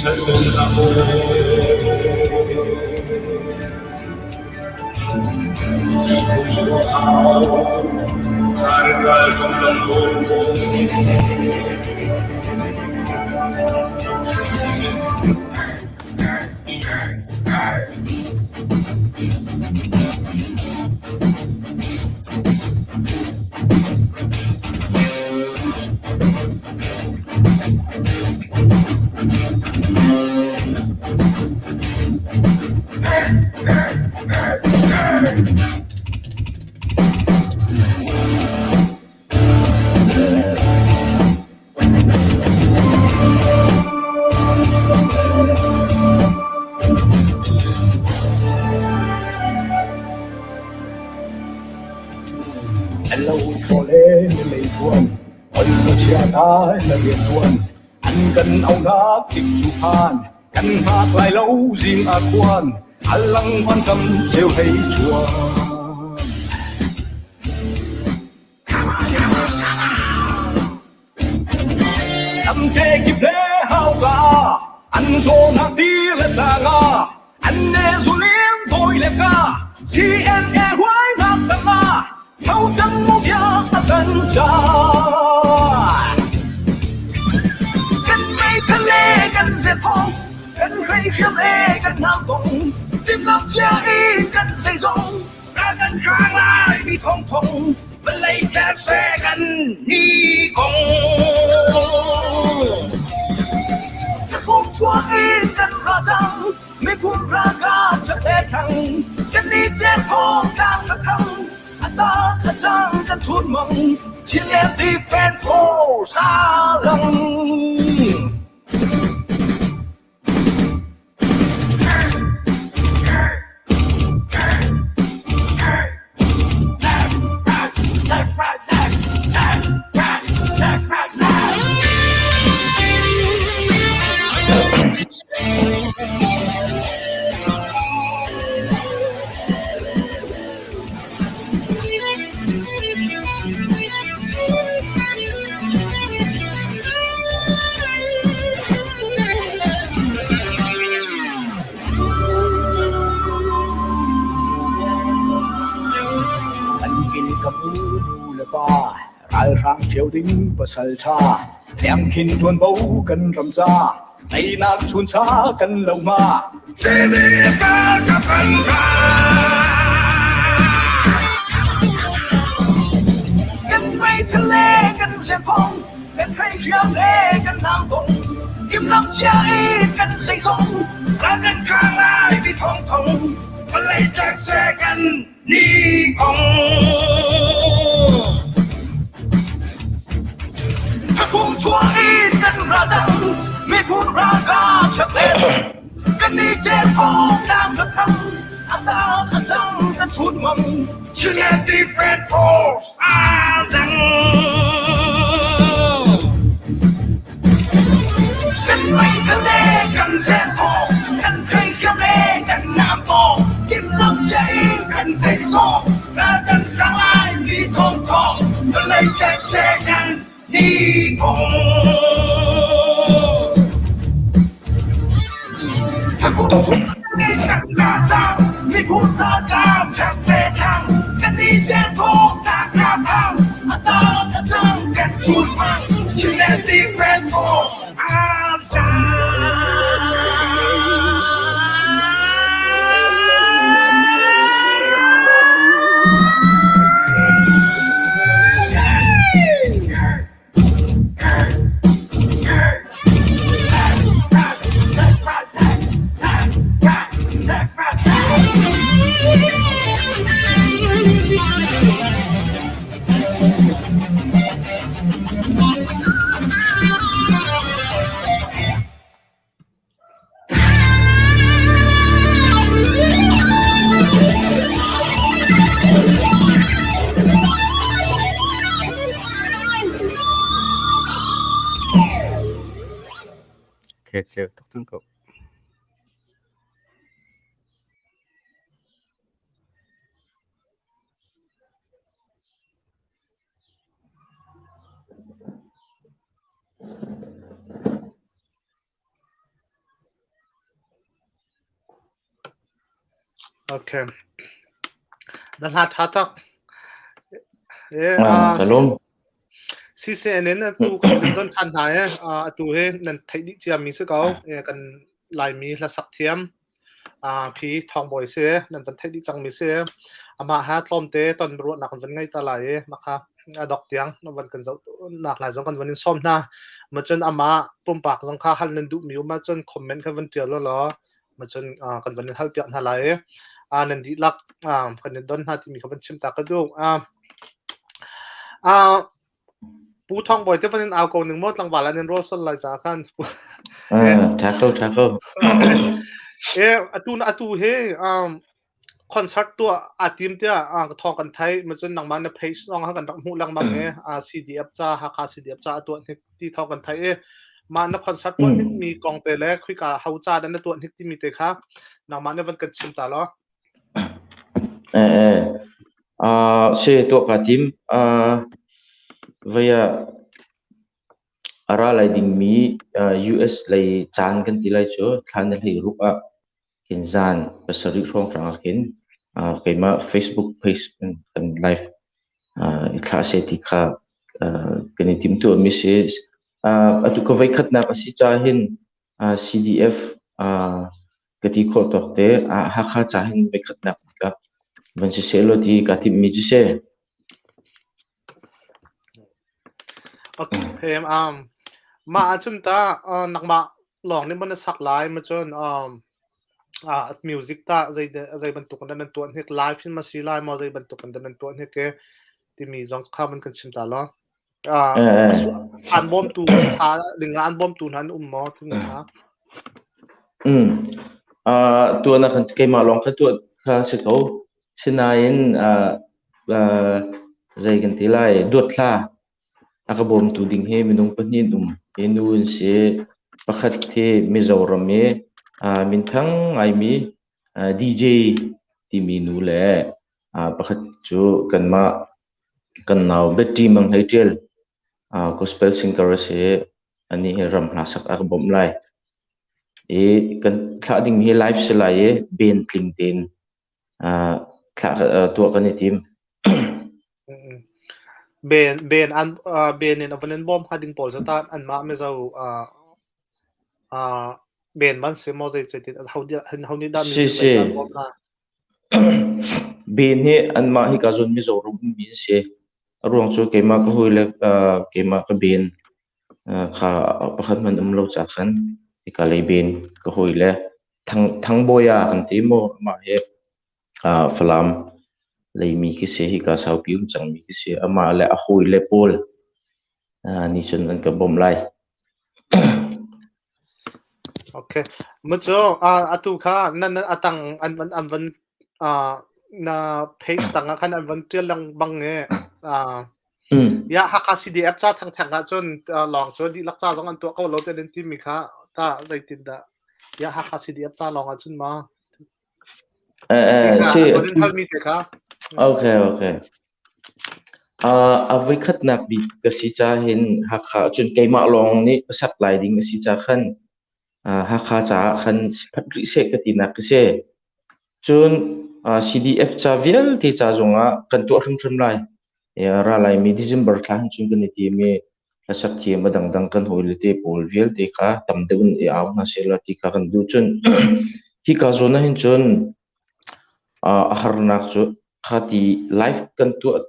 chal hlah aw. Lo thaw le na leithuan, ol na chia lai na riantuan, an kan auhnak tik cu phan, kan hngak lai lo zing a khuan, a lang van kam ceu hei chuan. Lamte kip le hauka an zawnak ti le tlang ah an ne zulin dawi le ka CNA huainak tangah tho cang mu bia a kan ca. Kan meithal le kan zethong kan hreihriam le kan hngangtong timhlamh cia in kan zeizong kan hrang lai mi thongthong vawlei tlerse kan ni kong Phung chuak in kan ra cang miphun ralkap ṭhathe thang kan ni ce thawng tlang ka thang a ta ka cang kan chun mang Chinland Defense Force a lang. An kil ka pu nu le pa ralhrang ṭhio ding pasal ṭha lengkhin ṭuanvo kan ram ca teinak chuncha kan lo ma Kan meithal le kan zenphong kan hreihriam le kan nangtong timhlamh cia in kan zeizong ral kan hrang lai mi thongthong vawlei tlekse kan ni kong Thakung chuah in kan ra cang miphun ralkap chaklen kan ni cel thong dang ka thang a ta a cang kan chun mang Chilean Defense Force a dang Kan meithal le kan zenthawng kan hreihiam le kan namtawng timhlamh cia in kan zeizong ral kan hrang lai mi thongthong vawlei tlekse kan ni kong Miphun ralkap chak le thang kan i zel thawk nak na thang a tang a cang kan chun mang Chinland Defense Force aa Ceu tuk cang ko. Okay. Na hla ṭha tak. E, Ah, ka lawm. CCN in atu kan in don ṭhan hna e. Atu hi nan theih dih ciami si ko. E, kan Laimi hlasak thiam phi Thawng Bawi si nan van theih dih cangmi si. Amah ha tlawmte ton ruahnak kan van ngei ta lai i makha a dok tiang nan van kan zoh nak lai zong kan van in sawm hna. Macun amah pumpak zong kha hal nan duhmi um ahcun comment kha van ṭial law macun kan van in hal piak hna lai i nan dihlak kan in don hna timi kha van chim ta ka duh. Pu Thawng Bawi te van in au ko ning maw tlangval an in rawl sol lai ca khan. Tha ko, tha ko. Atu atu hi concert tuah aa tim tiah thawng kan theih. Macun nangmah na page zong kan rak hmuh lengmang i CDF ca Hakha CDF ca a tuah hnik ti thawng kan theih i mah na concert tuah hnik mi kong te le khuika ho ca dah na tuah hnik timi te kha nangmah na van kan chim ta law. Eh, si tuah kaa tim. Voi ah a ra lai dingmi US lei caan kan ti lai cu thla ni 16 ah khin zan 7 hrawnghrang ah khin keimah Facebook page in kan live i thlah seh ti kha kan i timhtuahmi si. Atu ka voikhatnak a si caah hin CDF ka ti khawh tawk te Hakha ca hin voikhatnak ka van si seh law ti kaa timhmi cu si. Okay, mah ahcun ta nangmah lawng nih maw na sak lai ma cun music tah zei zei bantuk in dah nan tuah hnik live in ma si lai maw zei bantuk in dah nan tuah hnik i timi zong kha van kan chim ta law. An bawmtu sa ding ah an bawmtu hna an um maw timi kha. Tuan ah khan keimah lawng kha tuah kha si ko. Sinain zei kan ti lai duat hla a ka bawmtu ding hi minung pahnih an um. Hi nu an si. Pakhat hi Mizoram i minthang ngaimi DJ timi nu le pakhat cu kanmah kan nau Betty Mang Hlei Ṭial gospel singer a si. Anih hi ram hla sak a ka bawmh lai. I kan thlah dingmi hi live si lai i band tling tein thlah tuah kan i tim. Ben ben an ben in a van in bawm hnga ding pawl cu tah anmah Mizo ben man si maw zei zei ho ho nih dah Si si. Bawm hna? Ben hi anmah hika zawn Mizoram ummi an si. A ruang cu keimah ka hawi le keimah ka ben kha pakhat hmanh um lo ca khan hika lei ben ka hawi le Thangbawi ah kan ti maw amah hi Falam leimi khi si hika saupi um cangmi khi si amah le a hawile pawl nih cun an ka bawmh lai. Okay. Mucu atu kha nan atang an van an van na page tang ah khan an van tial lengmang i Ya Hakha CDF ca thangthang ahcun lawng cu dihlak ca zong an tuah ko lo tiah nan timi kha tah zeitindah ya Hakha CDF ca lawng ahcun ma ti kha Si an von in halmi te kha. Okay, okay. A voikhatnak bik ka si ca hin Hakha cun keimah lawng nih ka sak lai ding a si ca khan Hakha caah khan phat rih seh ka tinak ka si. Cun CDF ca vialte ca zongah kan tuah hrimhrim lai. Ra laimi December thla hin cun kan i tim i hlasak thiam a dangdang kan hawile te pawl vialte kha tam deuh in i au hna sehla ti kha kan duh. Cun hika zawn ah hin cun a harnak cu kha ti live kan tuah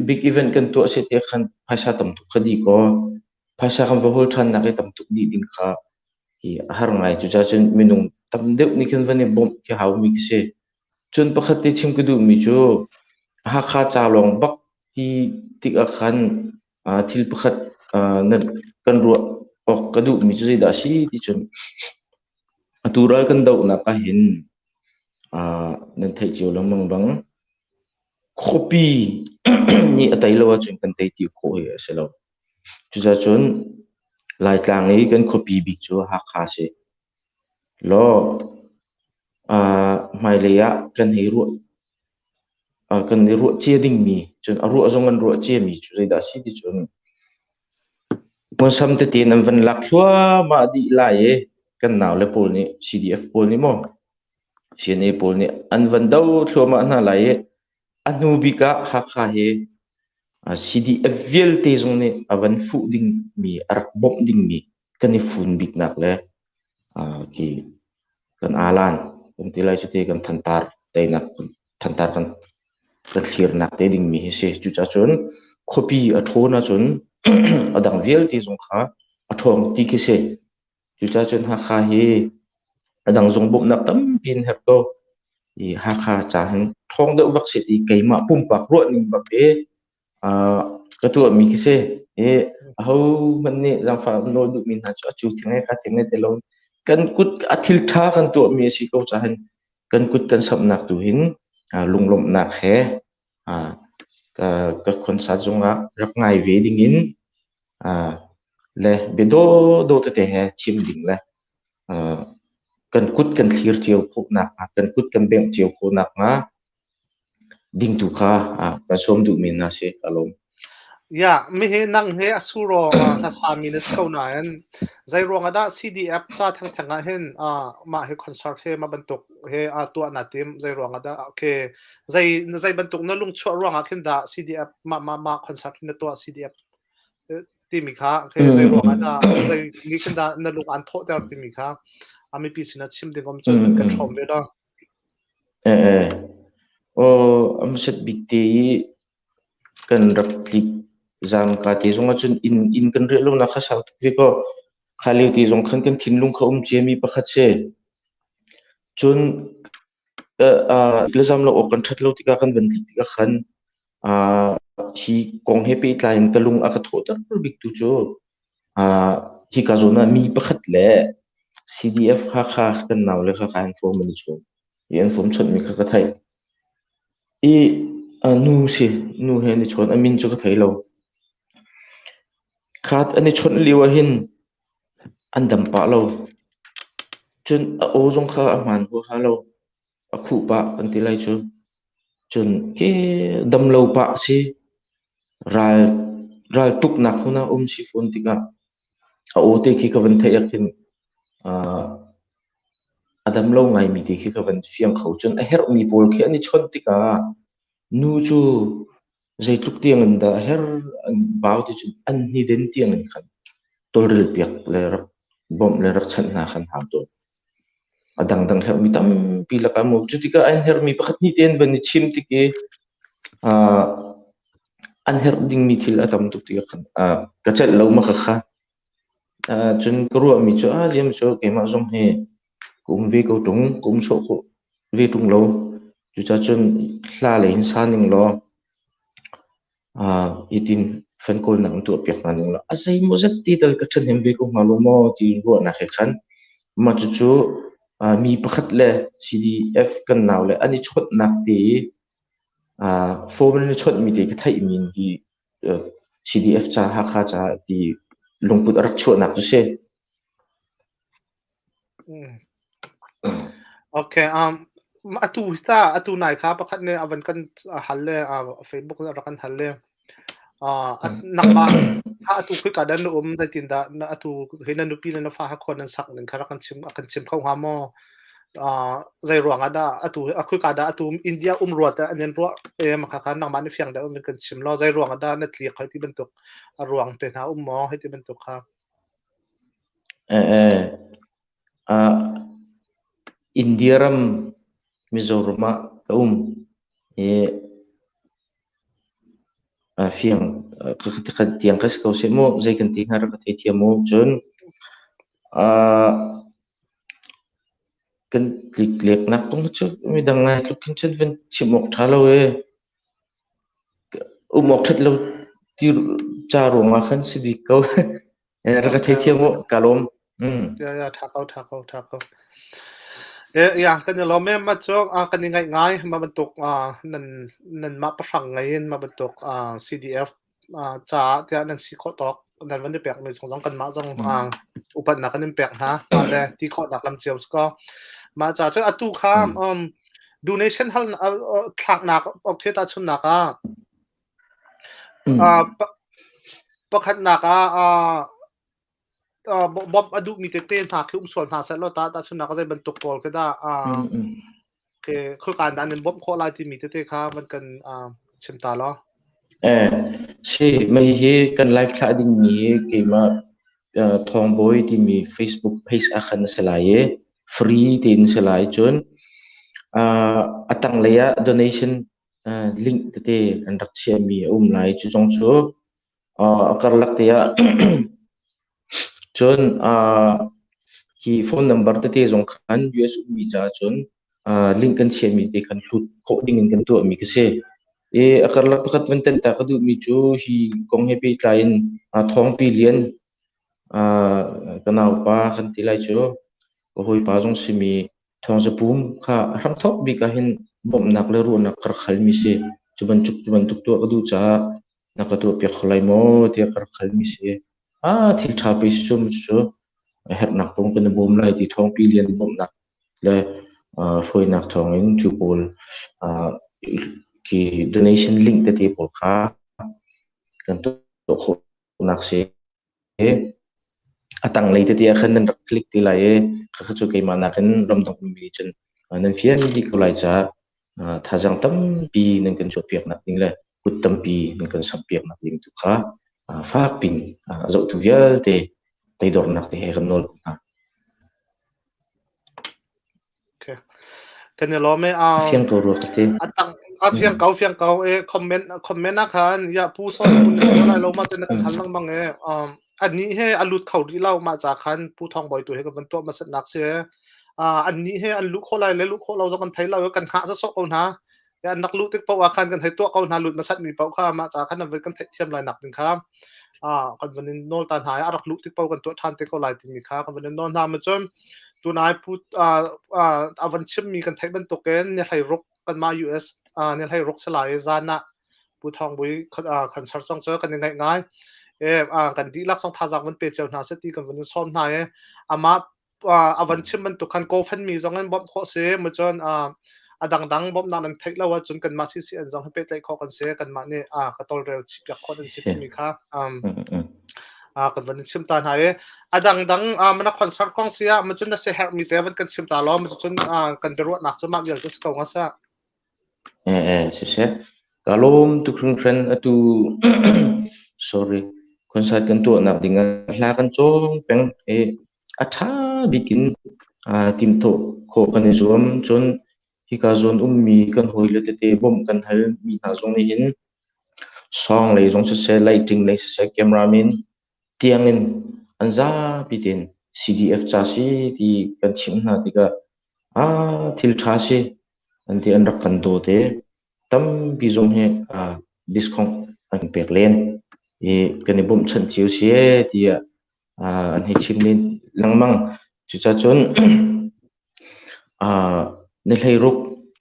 big event kan tuah si te khan phaisa tam tuk kha dih kaw phaisa kan va hawl ṭhannak i tam tuk dih ding kha hi a har ngai. Cucaah cun minung tam deuh nih khin van i bawmh khi haumi khi si. Cun pakhat te chim ka duhmi cu Hakha ca lawng bak ti tikah khan thil pakhat nan kan ruah awk ka duhmi cu zeidah a si ti cun atu ral kan dohnak ahhin nan theih cio lengmang bang khuapi nih a tei lo ahcun kan tei ti khawh hi a si lo. Cucaah Laitlang i kan khuapi bik cu Hakha a si. Law hmailei ah kan hei ruah kan i ruah cia dingmi cun a ruah zong an ruah ciami cu zeidah a si ti cun hmunsam tete in an van lak thluahmah dih lai i kan naule pawl nih CDF pawl nih maw. CNA pawl nih an van do thluahmah hna lai i a hnu bik ah Hakha hi CDF vialte zong nih a van fuh dingmi, a rak bawmh dingmi kan i fun biknak le khi kan alan kan ti lai cu ti kan thantar teinak thantar kan kan thlirnak te dingmi hi si. Cucaah cun khuapi a ṭhawn ahcun a dang vialte zong kha a ṭhawng ti khi si. Cucaah cun Hakha hi a dang zong bawmhnak tampi in herh ko. I Hakha ca hin ṭhawng deuh bak si ti keimah pumpak ruahning bak i ka tuahmi khi si. I ahohmanh nih zaangfah nawl duhmi hna cu a cu theng e kha theng e ti lo kan kut a thil ṭha kan tuahmi a si ko caah hin kan kut kan samhnak tu hin lunglawmhnak he ka concert zongah rak ngai ve dingin le bia dawdawh tete he chim ding le kan kut kan thlir cio khawh nakhnga, kan kut kan bengh cio khawh nakhnga ding tu kha kan sawm duhmi hna si ka lawm. Ya, mihi nang he a suro hlasami na si ko nain zei ruang ah dah CDF ca thengtheng ah hin mah hi concert he mah bantuk he tuah na tim zei ruang ah dah okay zei zei bantuk na lungchuah ruang ah khin dah CDF mah mah mah concert na tuah CDF timi kha okay zei ruang ah dah zei ni khin dah na lung an thawhter timi kha a mipi sinah chim ding om cun kan hrawm ve lo. Eh eh. Oh, am set bik te i Kan rak tlik zaangka te zong ahcun inn inn kan riah lonak kha sau tuk ve kaw kha lio te zong khan kan thinlung kha um ciami pakhat si. Cun le zam lo awk kan ṭhat lo tikah kan van tlik tikah khan hi kong he pehtlai in ka lung a ka thawhter bik tu cu hika zawn ah mi pakhat le CDF Hakha kan nau le kha ka an form an i chawn. I an form chawnhmi kha ka theih. I nu si, nu he an i chawn. A min cu ka thei lo. Khat an i chawnh lio ahhin an dam pah lo. Cun a aw zong kha a hmaan huaha lo. A khuh pah kan ti lai cu. Cun hi dam lo pah si. Ral ral tuknak hmun ah um si fawn tikah a aw te khi ka van theih ahkhin a dam lo ngaimi ti khi ka van fiang kho. Cun a herhmi pawl khi an i chawnh tikah nu cu zeitluk tiang in dah a her an bau ti cun an hniden tiang in khan tawlrel piak le rak bawmh le rak chanh hna khan hau tawn. A dangdang herhmi tampi lakah mu cu tikah an herhmi pakhat hnih te an van i chim tik i an herh dingmi thil a tam tuk tikah khan ka celh lo ma ka kha. Cun ka ruahmi cu ah ziam cu keimah zong hi ka um ve ko ṭung, ka um sawh khawh ve ṭung lo. Cucaah cun hla lei hin sa ning law hitin fan kawlnak in tuahpiak hna ning law a zeimawzat ti tal ka ṭhahnem ve ko hnga lo maw ti ruahnak he khan mah cucu mi pakhat le CDF kan nau le an i chawnhnak te i phone in i chawnhmi te ka theihmi hi CDF ca Hakha ca ti lungput a rak chuahnak cu si. Okay, atu ta atu nai kha pakhat ne avan kan hal le Facebook le rak kan hal le nangmah kha atu khoi ka dan na um zeitin dah na atu he na nupi le na fa ha khon nan sak ning kha rak kan chim kan chim kho hnga maw zei ruang ah dah atu a khoi ka dah atu India um ruat an in ruah e ma kha kha nangmah ni fiang deuh in kan chim lo zei ruang ah dah na tliak hoi ti bantuk a ruang te hna um maw hei ti bantuk kha Eh eh India ram Mizoram ah ka um i fiang ka tiang ka si ko seh mu zei kan ti hnga rak ka theithiam mu cun Kan tlikleknak kong cu midang ngai tluk khin cun van chim awk ṭha lo ee. Um awk ṭhat lo ti ca ruangah khan si bik ko. Rak ka theithiam u, ka lawm. Ya ya ṭha ko ṭha ko ṭha ko. Eh ya kan i lawm em ma cu kan i ngaih ngai ma bantuk nan nan mah pahrang ngei in ma bantuk CDF caah tiah nan si khawh tawk nan van i pekmi zong zong kanmah zong upatnak kan in pek hna mah le ti khawhnak lam cio si ko mah ca cu atu kha um, donation hal thlaknak okay ta chunnak ah pakhatnak ah bawmh a duhmi tete hna khi um sual hna seh law ta tahchunhnak ah zei bantuk pawl khi dah? Okay, khoika in nan bawmh khawh lai timi tete kha van kan chim ta law. Eh, si mei hi kan live thlah ding mi hi keimah Thawngbawi timi Facebook page ah khan a si lai i free tein si lai cun a tanglei ah donation link tete an rak chiahmi a um lai cu zong cu a karlak te ah cun hi phone number tete zong khan US ummi caah cun link kan chiahmi te khan hlut khawh ding in kan tuahmi ka si. I a karlak pakhat van tenh ta ka duhmi cu hi kong he pehtlai in Thawngpi Lian ka naupa kan ti lai cu ka hawipa zong simi Thawngzapum kha a hramthawk bik ah hin bawmhnak le ruahnak ka rak halmi si. Cu bantuk cu bantuk tuah ka duh caah na ka tuahpiak kho lai maw tiah ka rak halmi si. Ah thil ṭha pe si cu cu a herhnak kong kan i bawm lai ti Thawngpi Lian bawmhnak le hruainak thawngin cu pawl khi donation link tete pawl kha kan tuah khawhnak si. A tanglei tete ah khan nan rak click te lai i khakha cu keimah nakin ramdang ummi cun nan fian dih ko lai caah thazaang tampi nan kan chuahpiaknak ding le kut tampi nan kan samhpiaknak ding tu kha fak pin a zohtu vialte teidornak te he kan nawl hna. Okay. Kan i lawm e. Fiang ko rua ka ti. Atang a fiang ko fiang ko e comment comment ah khan ya pu son pu ne to lai lo ma ten kan hal lengmang e. Um ani he alut kho rih lo ma cha khan pu thong boy tu he kan van tuah ma sat nak si. An nih he an luh kho lai le luh kho lo zong kan thei lo kan hngah sawsawh ko hna. Ya an rak luh tik paoh ah khan kan hei tuah ko hna lut hmasat mi paoh kha mah ca khan an kan theih thiam lai nak ding kha kan van in nawl ta hna i a rak luh tik paoh kan tuah ṭhan te ko lai timi kha kan van in nawl hna ma cun tunai pu a van chimmi kan theih bantukin ni hlei ruk kanmah US ni hlei ruk si lai i zan ah Pu Thawng Bui concert zong cu kan i ngaih ngai. E kan dihlak zong thazaang van pe cio hna seh ti kan van in sawm hna i amah a van chim bantuk khan GoFundMe zong in bawmh khawh si mu cun a dangdang bawmhnak nan theih lo ahcun kanmah CCN zong hi pehtlaih khawh kan si kanmah nih ka tawlrel chih piak khawh nan si timi kha kan van in chim ta hna i a dangdang mana concert kong si ah mu cun na si herhmi te van kan chim ta law mu cun kan biaruahnak cu mah vial cu si ko nga sa. Eh, siseh. Ka lawm tuk hringhran atu sorry concert kan tuahnak ding ah hla kan cawng peng i a ṭha bik in timhtuah khawh kan i zuam. Cun hika zawn ummi kan hawile tete bawmh kan halmi hna zong nih hin song lei zong siseh, lighting lei siseh, cameraman tiangin an zapi tein CDF ca si ti kan chimh hna tikah ah thil ṭha si an ti an rak kan dawt i tampi zong hi discount an pek len i kan i bawmhchanh cio si ee tiah an hei chim len lengmang. Cucacun ni hleiruk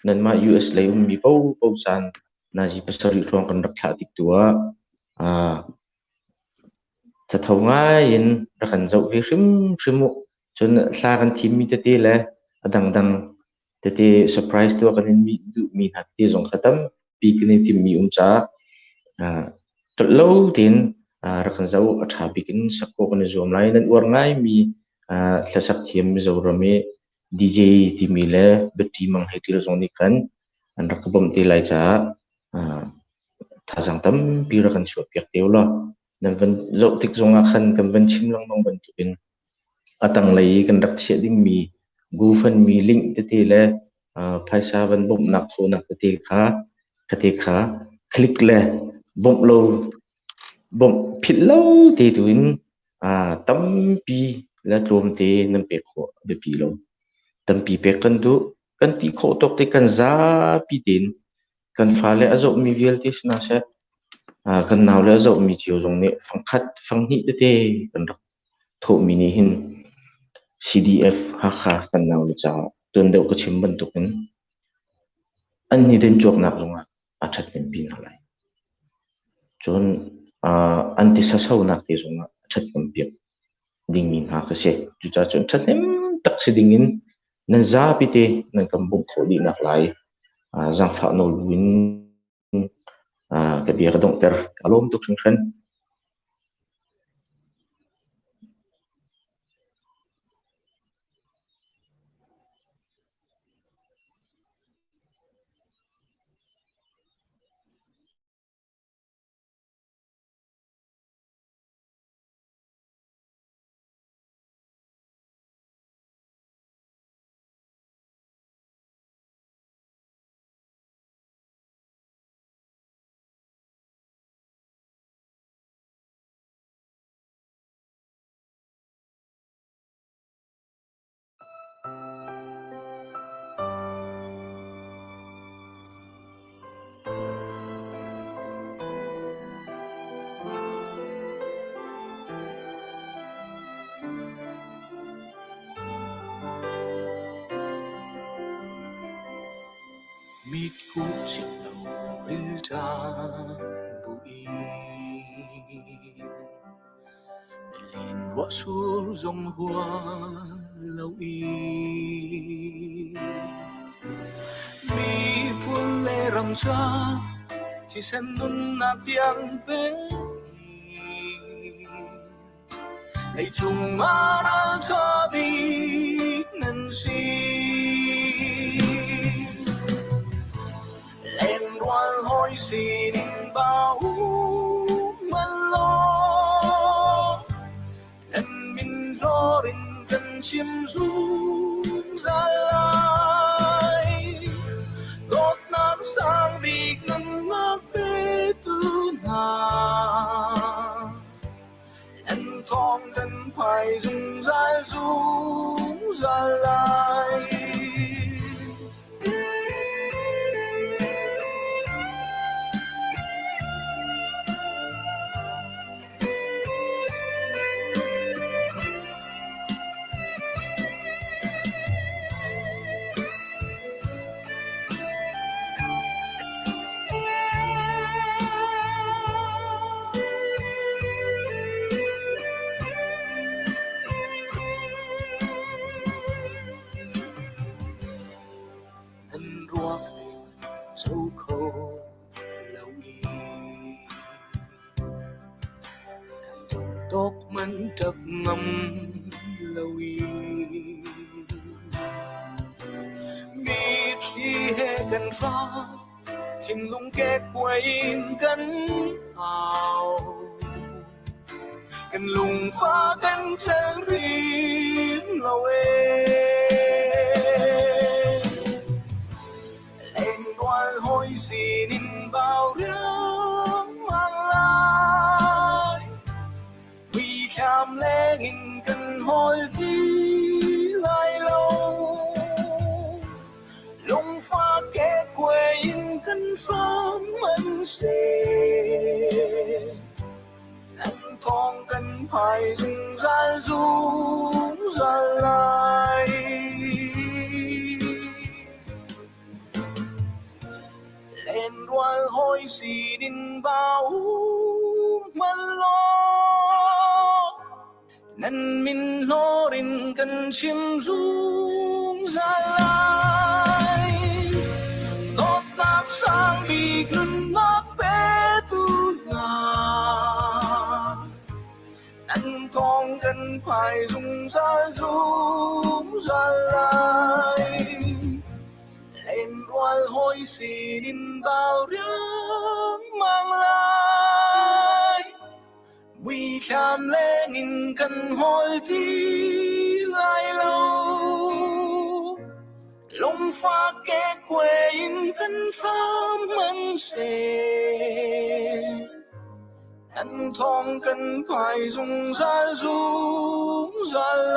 nanmah US lei ummi paohpaoh caan nazi pasarih hrawng kan rak thlah tik tu ah Thatho ngai in rak kan zoh ve hrimhrim u. Cun hla kan thimmi tete le a dangdang tete surprise tuah kan in duhmi hna tete zong kha tampi kan i timhmi um caah tlolh lo tein rak kan zoh u. A ṭha bik in sak khawh kan i zuam lai. Nan uar ngaimi hlasak thiam Mizoram i DJ timi le Betty Mang Hei Ṭil zong nih khan an rak ka bawmh te lai caah thazaang tampi rak kan chuahpiak te u law nan van zoh tik zongah khan kan van chim lengmang bantukin a tanglei i kan rak chiah dingmi GoFundMe link tete le phaisa van bawmhnak khawhnak tete kha tete kha click le bawmh lo bawmh philh lo te tu in tampi le tlawmte nan pek khawh a biapi lo. Tampi pek kan duh. Kan ti khawh tawk te kan zapi tein kan fale a zohmi vialte si hna seh, kan naule a zohmi cio zong nih fangkhat, fanghnih tete kan rak thawhmi nih hin CDF Hakha kan naule caah tuan deuh ka chim bantukin an hnirin cawknak zongah a ṭhathnempi hna lai. Cun an tisa sonak te zongah a ṭhathnempiak dingmi hna ka si. Cucaah cun ṭhahnem tak si dingin nan zapi te nan kan bawmh khawh dih nak lai zaangfah nawl buin ka bia ka donghter. Ka lawm tuk hringhran. Mitkuh chim lo rilṭam buin len ruahsur zong hual loin miphun le ram ca thisen nunnak tiang pe Leicung ah ralṭha bik nan si. Lengrual hawi sinin bau man law, nan min hlawr in kan chim zungzal lai. Dawtnak sang bik nunnak petu hna. An thawng kan phai zungzal zungzal lai. Nan ruak zo kho lo i kan duh tawk man ṭap ngam lo i mitthli he kan hram thinlung kekkuai in kan au kan lungfa kan cel hrim lo ee Lengrual hawi sinin bau riangmang lai. Muithlam lengin kan hawl ti lai lo. Lungfak kekkuai in kan hram an si. Nan thawng kan phai zungzal zungzal lai. Lenrual hawi sinin bau hmanh law, nan min hlawr in kan chim zungzal lai. Dawtnak sang bik nunnak petu hna, nan thawng kan phai zungzal zungzal lai. Lenrual hawi sinin bau riangmang lai. Muithlam lengin kan hawl ti lai lo. Lungfak kekkuai in kan hram an seh. Nan thawng kan phai zungzal zungzal lai.